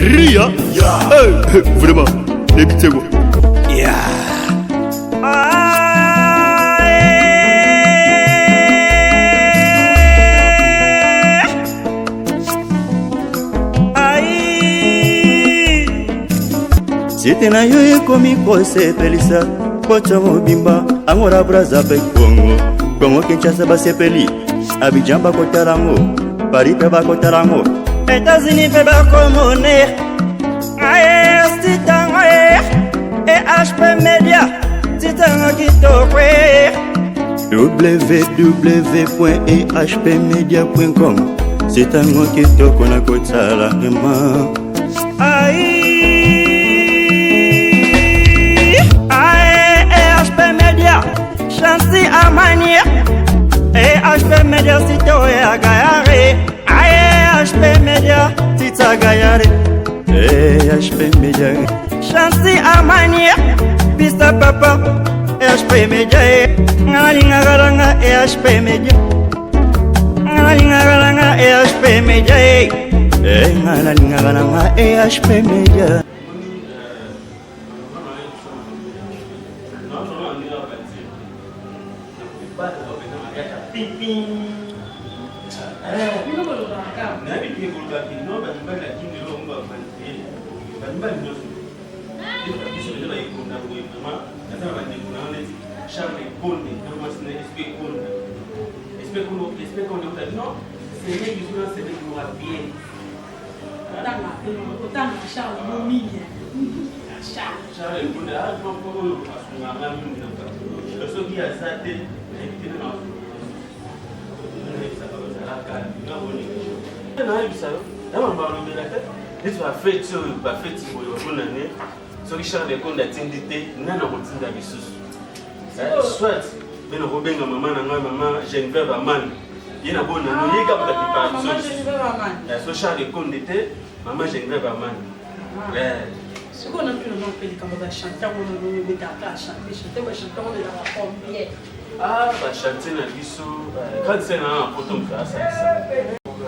Ria. Hey, vraiment, nayebi te kwa. Yeah. Site na yo ekomi kosepelisa poto mobimba angola braza mpe kongo kongo kinshasa basepeli abidjan bakotala yango paris mpe bakotala yango États-Unis mpe bakomone ae titango e ehp media titango kitoko e www.ehpmedia.com site yango kitoko na kotala vraiment Ai, ae ehp media chansi amani ehp media site oyo ya gayare ae ehp media tita gayare ehp media chansi amani pista papa ehp media e nga nalingaka nanga ehp media nga nalingaka nanga ehp media e e nga nalingaka nanga ehp media. Bino bolobaka kaka. Nayebi ke bolobaki no bato mibali na kin lelo bango bavanturier bato mibali nyonso biso mpenza bayekonda boye vraiment naza na bandeko na yo neti Charles Konde na mwasi na esprit Konde esprit Konde esprit Konde uta non semeki biso na semeki moka bien. Otanga otanga Charles mo mingi. Charles. Charles Konde ah oyo asunga nga mingi na bato soki aza te nayebi te na nayebisa yo na mama balobela te neti bafeti oyo bafeti boye babonane soki Charles Konde atindi te nani akotinda lisusu soit mpe nakobenga mama na ngai mama Geneviève Amani ye na bonano ye kaka moto akipaka biso so Charles Konde te mama Geneviève Amani. Sikoyo natuna nao mpe likambo bachanteur wana oyo obetaka chante chante bachanteur wana ezalaka combien? Ah, bachantier na biso grande sœur na nga na poto moto asalisa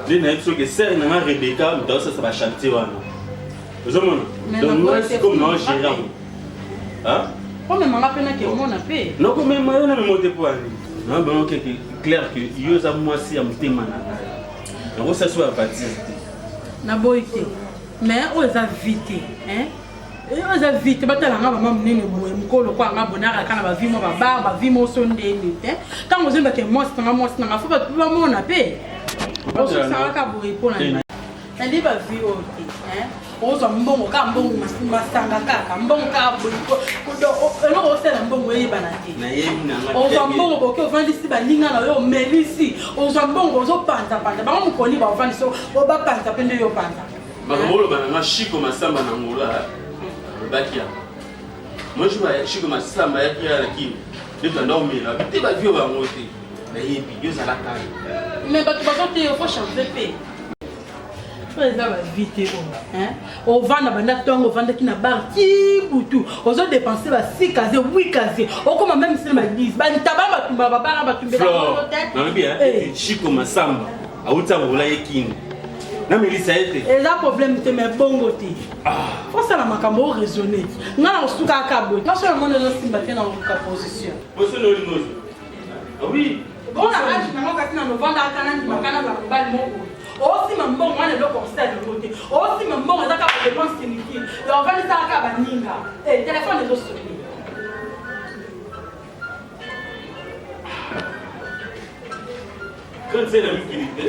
nde nayebi soki sœur na nga Rebecca moto asalisa bachantier wana ozomona donc nga sikoyo nao gérer yango. Omemanga mpe nakemona mpe. Nakomema yo na memo te mpo ani na bango keke clair que yo oza mwasi ya motema na ngai nakosala so ya vatire te. Naboyi te mais oyo eza vie te oyo eza vie te batala nga mama monene boye mokolo lokola nga boye nakaka na bavie mwa babar bavie moso ndeni te ntango ozoyembake mwasi nanga mwasi nanga fo bato mpe bamona mpe ososangaka boye mpona nini nali bavie oyo te ozwa mbongo kaka mbongo masanga kaka mbongo kaka boye eloko osala mbongo eyebana te ozwa mbongo boke ovandisi baninga na yo omelisi ozwa mbongo ozopanzapanza bango mokoni baovandisi bapanza mpe nde yo opanza. Makambo oloba na nga Chico Masamba na Angola alobaki yango moi jour Chico Masamba ayaki ya na Kin nde tanda omela te bavio bango te nayebi yo ozalaka mais bato bazote yo faut changer mpe oyo eza bavie te oyo ovanda banda ntongo ovandaki na bar ti butu ozodepense ba 6 casier 8 casier okoma meme sine ba 10 bantaba batumba babala batumbela te. Nalobi Chico Masamba awuti Angola ye Kin na melisa ye te eza problème te mais bongo te fosala makambo o raisonne nga na kosuka kaka boye nga so namoni ezosimba te na koluka position. Position na olingo ozwa oui. Bona age na nga kasi na novanda ata na ndimaka na mobali moko osima mbongo wana eloko osala yango te osima mbongo eza kaka badepense inutile ya ovandisaka kaka baninga telefone ezosone. Grande sœur na mikili te.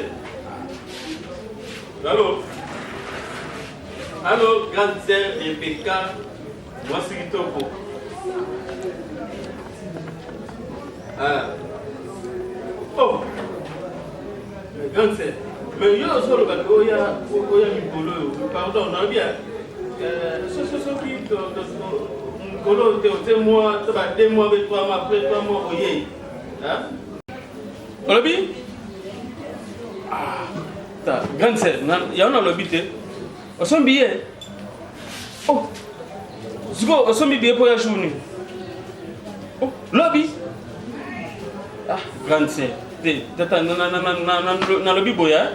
Allo? Allo, grande sœur Rebecca, mwasi kitoko. Ah. Oh. Grande sœur. Mais yo ozoloba ke oya oya mikolo oyo. Pardon, nalobi ya soki mokolo te otie mois to ba 2 mois be 3 mois après 3 mois oyei. Hein? Olobi? Ah, ta grande sœur, yango nalobi te. Osombi ye? Oh. Sikoyo osombi billet mpo ya jour nini? Oh, lobi? Ah, grande sœur. Te, tata nalobi boye.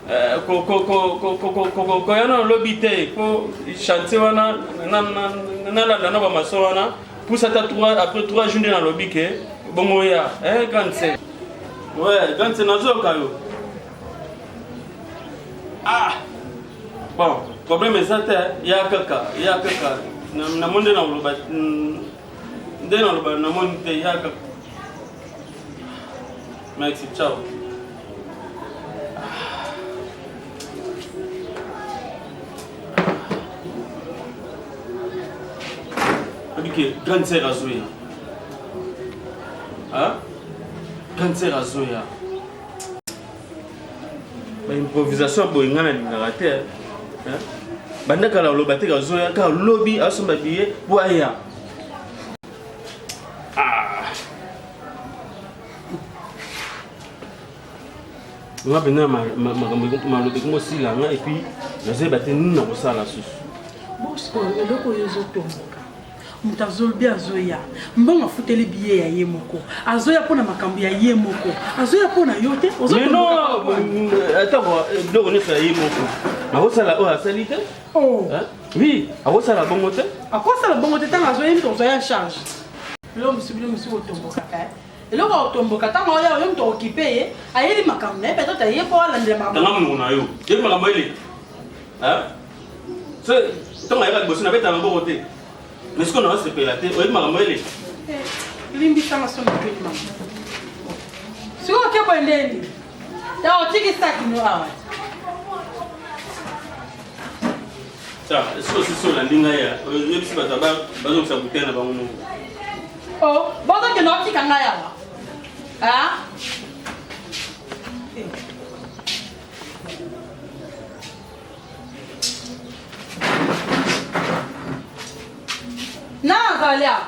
Eh, koya na lobi te po chantier wana nalanda na bamaso wana pusa ata après 3 jours nde nalobi ke bongo ya eh, grande sœur ouais grande sœur nazoyoka yo ah bon problème eza te ya kaka ya kaka namoni nde nakoloba nde naloba namoni te ya kaka Merci, ciao. Abike, grande sœur azoya. Hein? Grande sœur azoya. Ba improvisation boye nga nalingaka te. Hein? Banda kala oloba te azoya kaka lobi asomba billet po aya. Ah. Nga mpenza makambo maloba ekomi osila nga epuis nazoyeba te nini nakosala susu. Bosco, eloko oyo ezotomboka moto azolobi azoya mbongo afuteli biye ya ye moko azoya mpo na makambo ya ye moko azoya mpo na yo te atako biloko nyonso ya ye moko akosala oyo asali te oh. oui akosala bongo te akosala bongo te ntango azoya moto ozoya en charge Biloko mosusu bino mosusu botombokaka eh. Eloko ya kotomboka ntango oya oyo moto okipe ye ayeli makambo na ye peut-être aye mpo alandela makambo. Tanga monoko na yo yebi makambo ele so ntango ayaka liboso nabeta maboko te mais sikoyo naosepela te oyebi makambo ele eh, limbisanga so nakeli mama sikoyo oke boye ndeni ta otiki saki no awa Ça, soki osisi olandi ngai ya oyebisi bato bazongisa bouteille na bango moko. Oh, bozokende otika ngai awa. Ah? Na azali awa.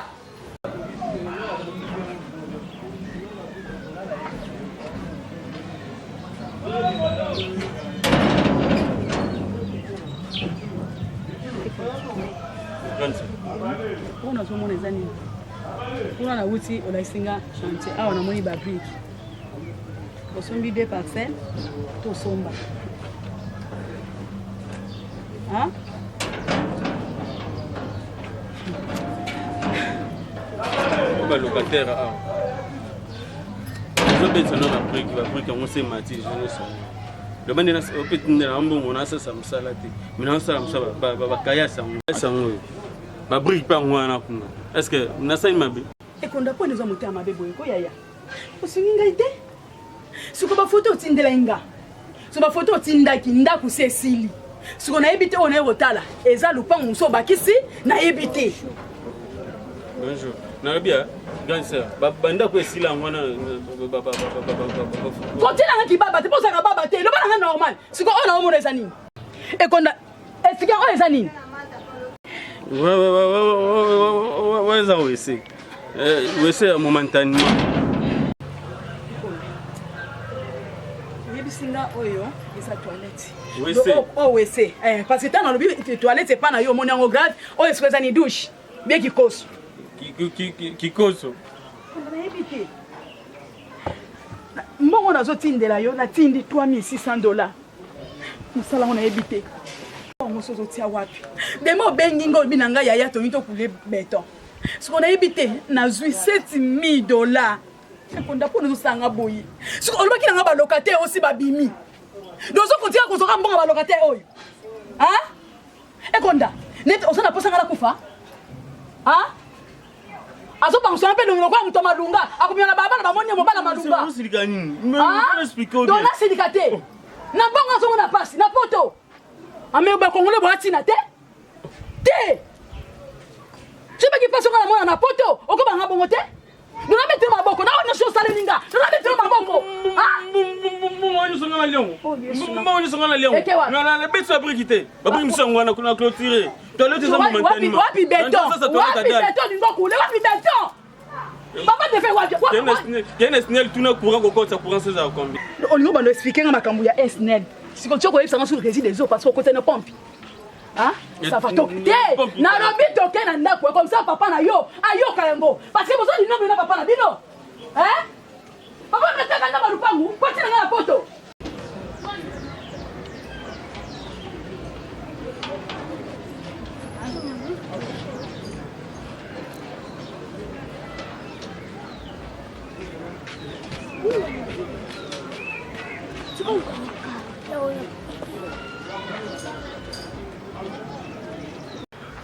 Oyo nazomona eza nini? Kuna nauti olakisi nga chantier, awa namoni ba brique. Osombi deux parcelles, tosomba. Hein? Ba locataire awa. Ozobetisa na ba brique, ba brique yango se mati nyonso. Loba nde opetindela mbongo nasasa mosala te. Mais nasala mosala bakayasa yango. Yango oyo. Ba brique mpe yango wana kuna. Est ce que nasali mabe? Ekonda mpo eza motema mabe boye ko yaya. Osungi ngai te. Siko ba photo otindelaki nga. Siko ba photo otindaki ndako se esili. Siko nayebi te oyo naye kotala eza lupango mosusu obakisi nayebi te. Bonjour. Nayebi ya grande sœur. Ba bandako esila yango wana kotiela nga kibaba te mpo ozalaka baba te loba na nga normal. Siko oyo naomona eza nini? Ekonda esika oyo eza nini? Ouais, eza wese. Wese ya momentanément. Oyebisi nga oyo eza toilette. Wese. Oh wese. Eh, parce que ntango nalobi toilette epa na yo omoni yango grave, oyo esika eza ni douche, bien kikoso. Kikoso. Nayebi te. Mbongo nazotindela yo, natindi 3600 dollars. Mosala ngo nayebi te. Yango soki ozotia wapi? Dema obengi nga olobi na ngai yaya tolingi tokule beton. Siko nayebi te nazwi 7000 dollars. Ekonda mpo nazosala nga boye. Siko olobaki na nga ba locataire osi babimi. Donc ozo kontinue kozwaka mbongo ba locataire oyo. Hein? Ekonda, neti oza na posa nga nakufa? Hein? Azobangisa mpe elongi lokola moto ya malunga akobima na balabala bamoni ye mobala malunga. Donc nasilika te na mbongo azomona mpasi na poto ame bakongole boya ntina te te soki mpasi onga na mwana na poto okobanga bongo te nona betelo maboko na oyo nyonso osaleli nga nona betelo maboko mbongo nyonso nga na liango mbongo nyonso nga na liango nabeti babriki te babriki mosusu yango wana kuna clôture toilette eza momentanément wapi beton wapi beton lingo kule wapi beton papa defe wapi kene snel tuna courant kokotisa courant seza combien olingo bando expliquer nga makambo ya snel sikoyo tio koyebisa nga sur régie des eaux parce que okotani na pompe Hein? Ça va to te nalobi toke na ndako comme ça papa na yo ayoka yango parce que bozo lino bino papa na bino hein papa metaka nda balupangu koti na nga na poto.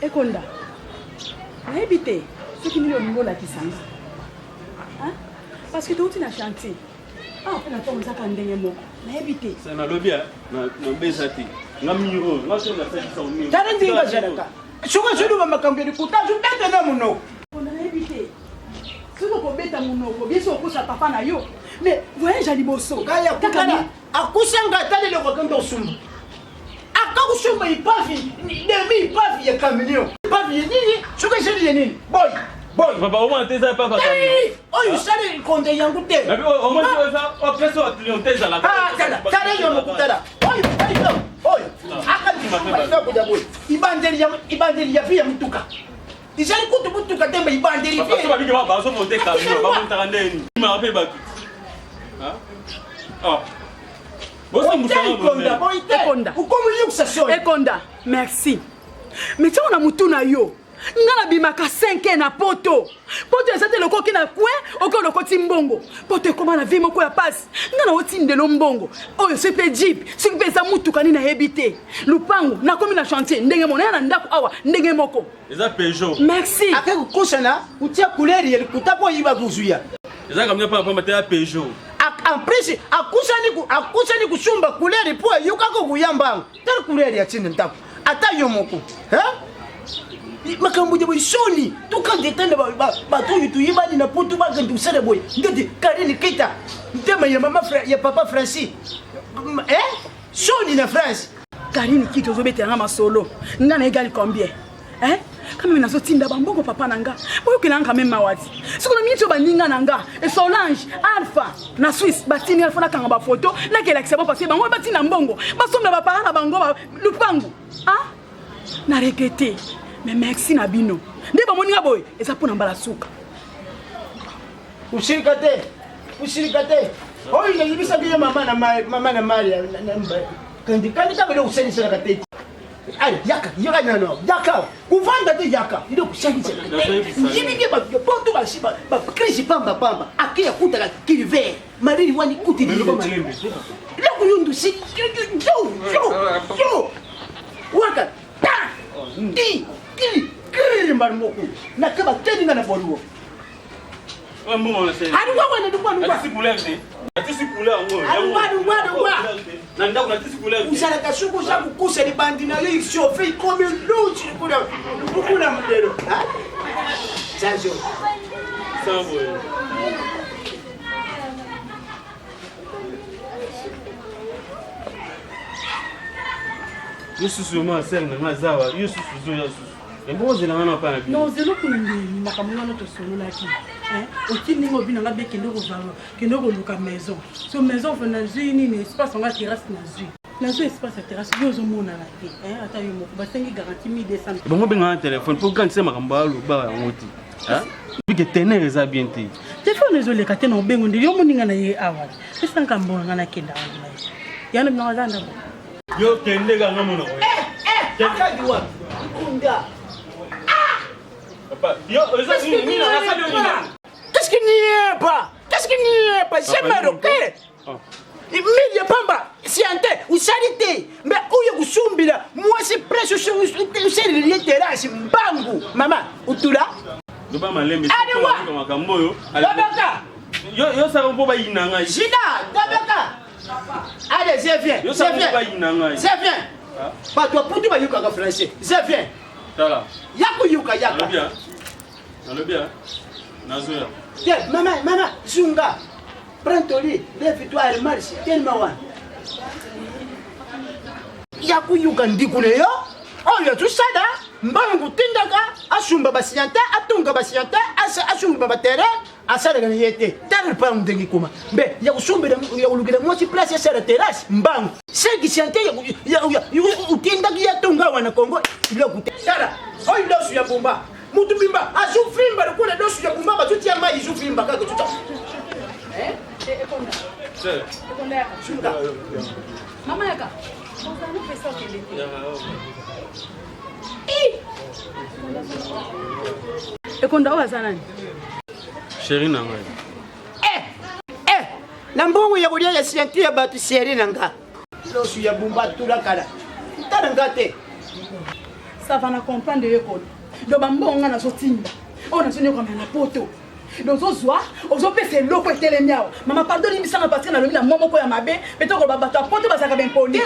Ekonda, nayebi te soki nini olingi olakisa nga. Parce que touti na chantier. Ah, mpe na ntongo ezaka ndenge moko. Nayebi te. Sa nalobi ya na beza te. Nga miro, nga so nasalisa miro. Tala ndenge azalaka. Soki azoloba makambo ya likuta azobeta na monoko. Ekonda nayebi te. Soki okobeta monoko, bien sûr okosa papa na yo. Mais voyage ya liboso. Kaya kaka akusanga ata lelo kokende osumba. Akakusumba ipavi, demi ipavi ya camion. Ipavi ya nini? Soki ezali ya nini? Boy, boy. Papa omona te eza ipavi ya camion. Oyo osali konde yango te. Nabi omona te eza opesa wa clientèle ezalaka. Ah, tala, tala yo moko tala. Oyo, oyo, oyo. Akakusumba eloko ya boye. Ibandeli ya ibandeli ya vie ya mutuka. Ezali kutu mutuka te mais ibandeli vie. Papa babiki ba bazo monter camion, ba montaka ndeni. Ma pe bato. Ah. Ah. Ekonda, merci. Mais tiango na mutu na yo. Nga nabimaka 5 heures na poto. Poto eza te lokoki na coin, oki olokoti mbongo. Poto ekoma na vie moko ya pasi. Nga na otindelo mbongo. Oyo soki mpe jeep, soki mpe eza mutuka nini nayebi te. Lupangu nakomi na chantier ndenge moko, naya na ndako awa ndenge moko. Eza Peugeot. Merci. Ake kokosana kutia couleur ya likuta mpo oyiba kozuya. Eza kamia pamba pamba te ya Peugeot. En plus akusani akusani kusumba couleur mpo ayokaka koya mbangu. Tala couleur ya tina ndako. Ata yo moko. Hein? makambo ya boye soni tokanga etanda bato oyo toyebani na poto bakende kosala boye ndeti karine kita ntema ya mama ya papa francis eh? soni na france Karine Kito ozobetela nga masolo nga na egal combien hein quand même nazotinda bambongo papa na nga boyokela nga quand même mawa ti soki na miniti oyo baninga na nga Solange Alpha na Suisse batindi nga fo nakanga bafoto nakelakisa bango parce que bango batinda mbongo basombela baparent na bango lupangu ah na regrete mais merci na bino nde bamoni nga boye eza mpo na mbala suka Usilika te, usilika te. Oyo nayebisaki yo mama na mama na Maria kandi kandi kaka nde kusaliselaka te. Ale yaka yaka nano yaka kuvanda te yaka nde kusaliselaka te. Yebi nde bato ya poto basi ba crise pamba pamba ake akutaka kilver malili wani kuti eloko yo ndusi yo yo yo waka ta ti ki kiri mbala moko nakeba teni nga na boluo Ozalaka soki oza kokosa libandi na yo isofe ikomi luti kuna lelo zazo yo susu yo ma sere na nga azawa yo susu ozoya susu Ebongo ozela nga na pa na bino. Non, zelo kuna nde makambo wana tosololaki. Hein? Otindi nga obina nga bien kende kozwa kende koluka maison. So maison fa nazwi nini espace nga terrasse nazwi. Nazwi espace ya terrasse yo ozomonana te. Hein? Ata yo moko basengi garantie 1200. Ebongo benga na téléphone po grande sœur makambo aloba yango te. Hein? Bike teneur eza bien te. Telefone ezoleka te na obengo nde yo moninga na ye awa. Pesa nkambo nga nakenda wana na ye. Yana bino aza ndako. Yo kende ka nga mona ko. Eh eh akadi wapi? Kunda. Ah! Papa, yo eza nini na nasali yo nini? Qu'est-ce qu'il n'y a pas? Qu'est-ce qu'il n'y a pas? C'est marocain. Mili ya pamba siante usali te mbe oyo kusumbila mwasi presse usaleli ye terase mbangu mama utula loba malembe makambo oyo lobaka yo saka mpo bayina ngai jida lobaka Allez, je viens. Je viens. Je viens. Bato ya putu bayokaka français. Je viens. Tala. Ya koyoka yaka. Nalobi nazoya. Te, mama, mama, zunga. Prends ton lit, lève-toi, elle marche. Tellement wana. Ya koyoka ndiku na yo. Oyo azosala mbangu tindaka asumba basiante atonga basiante asumba baterrain asalaka na ye te tala lupangu ndenge ekoma mbe ya kosombela ya kolukela mwasi place asala terrasse mbangu seki sante otindaki ya tonga awa na congo biloko te tala oyo losu ya bomba mutu bimba azofimba lokola losu ya bomba bazotia mai ezofimba kaka tuta Mama yaka. Ozali pesa okende te. Ekonda oyo aza nani? Chéri na ngai. Eh, eh, na mbongo ya kolia ya ceinture ya bato chéri na nga. Losu ya bumba tula kala. Tala nga te. Ça va na comprendre ye kolo. Donc bambongo nga nazotinda oyo nazonyokamela na poto, donc ozozwa, ozopesa eloko etelemi awa. Mama, pardon, limbisanga parce que nalobi na mwa moko ya mabe. Mpe tokoloba bato ya poto bazalaka bempoli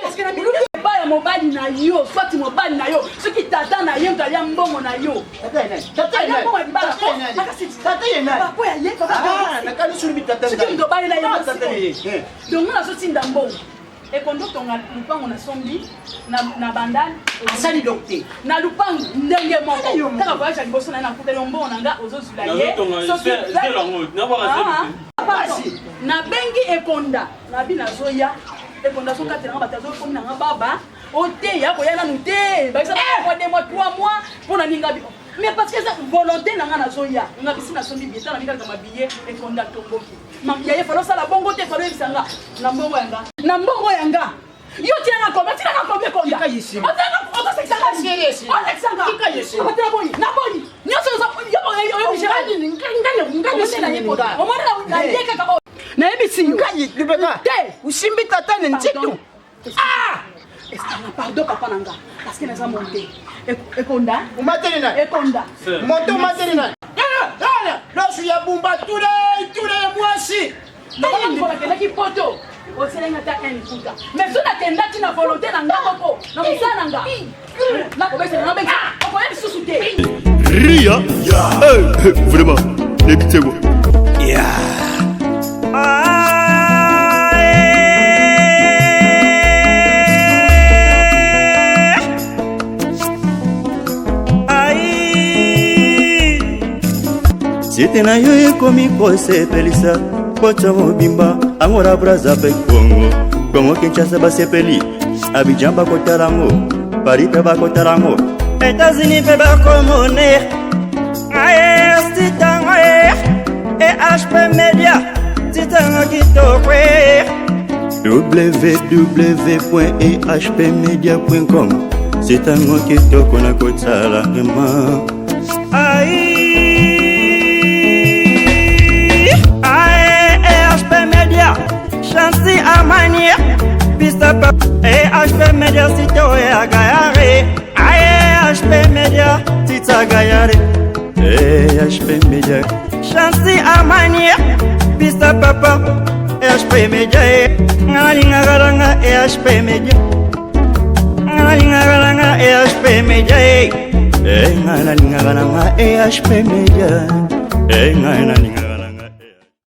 parce que na epai ya mobali na yo, soit mobali na yo, soki tata na ye moto alia mbongo na yo, alia mbongo ya libala po ya ye, soki moto obali na ye. Donc nga nazotinda mbongo, ekondo tonga lupango nasombi na Bandal. Asali donc te. Na lupango ndenge moko kaka voyage ya liboso na ye, nakuteli mbongo na nga, ozozwila ye. Nabengi Ekonda, nabi nazoya. Ekonda azokatela nga bato, azokomi na nga baba oteya koya nanu te, bakisa mois, 2 mois, 3 mois mpo na ninga. Mais parce que eza volonté na nga, nazoya. Nga bisi nasombi billet, tala mikaka mabillet. Ekonda tomboki yaye, falo osala bongo te, falo oyebisa nga na mbongo ya nga, na mbongo ya nga. Yo tianga kombe, tianga kombe, Konda osekisanga, osekisanga boyi na boyi nyonso. Omoni na ye kaka oyo nayebisi yo te. Usimbi tata na nzitu. Pardon, papa na nga, parce que naza monte. Ekonda. Umateli na. Ekonda. Moto umateli na losu ya bumba tule tule mwasi. Nakendaki poto, oselenga ata un liputa, mais so nakendaki na volonté na nga moko, na mosala na nga, nakobesela na bengi okoya lisusu te. Ria. Eh, vraiment nebitego. Yeah. Site na yo ekomi kosepelisa poto mobimba, Angola, Braza mpe Kongo, Kongo Kinshasa basepeli, Abidjan bakotala yango, Paris mpe bakotala yango. États-Unis mpe bakomone aye sitango e EHP Media, titango kitoko e. www.ehpmedia.com, sitango kitoko na kotala vraiment. Ai ae EHP Media, Chansi Amani Pista pa EHP Media, site oyo ya gayare ae HP Media, tita gayare. EHP Media. Chansi Amani Pista papa EHP Media e nga nalingaka nanga EHP Media, nga nalingaka nanga EHP Media e. E ngai nalingaka nanga EHP Media, e ngai nalinga.